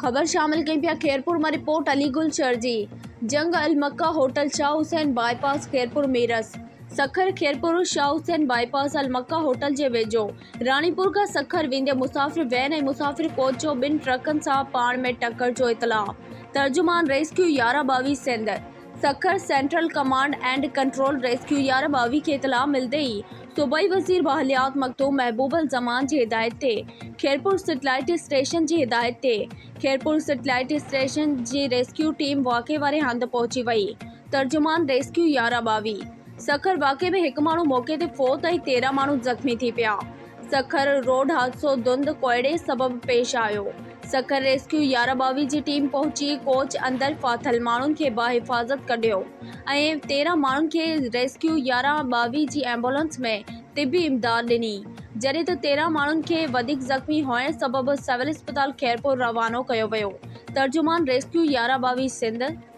خبر شامل ڪيون پيا خيرپور مان رپورٽ علي گل شھر جي جنگ Almakka hotel Shah Hussain bypass Khairpur Mirs Sukkur Khairpur Shah Hussain bypass Almakka hotel جي ويجهو راڻيپور کان سکر ويندي مسافر وين ۽ مسافر ڪوچ جو ٻن ٽرڪن سان پاڻ ۾ ٽڪر جو اطلاع ترجمان rescue 11 22 Sindh Sukkur central command and control rescue 11 22 کي اطلاع ملندي ئي صوبائي وزير ماحوليات مخدوم محبوب الزمان جي هدايت تي خيرپور سيٽلائيٽ اسٽيشن جي هدايت تي خيرپور سيٽلائيٽ اسٽيشن جي ريسڪيو ٽيم واقعي واري هنڌ پهچي وئي ترجمان ريسڪيو 11 22 سکر واقعي ۾ هڪ ماڻهو موقعي تي فوت ۽ 13 ماڻهو زخمي ٿي پيا سکر روڊ حادثو ڌنڌ ڪوهيڙي سبب پيش آيو، سکر ريسڪيو 11 22 جي ٽيم پهچي ڪوچ اندر ڦاٿل ماڻهن کي باحفاظت ڪڍيو ۽ 13 ماڻهن کي ريسڪيو 11 22 جي ايمبولنس ۾ طبي امداد ڏني، جڏهن ته 13 ماڻهن کي وڌيڪ زخمي هئڻ سبب سول اسپتال خيرپور روانو ڪيو ويو، ترجمان ريسڪيو 11 22 سنڌ.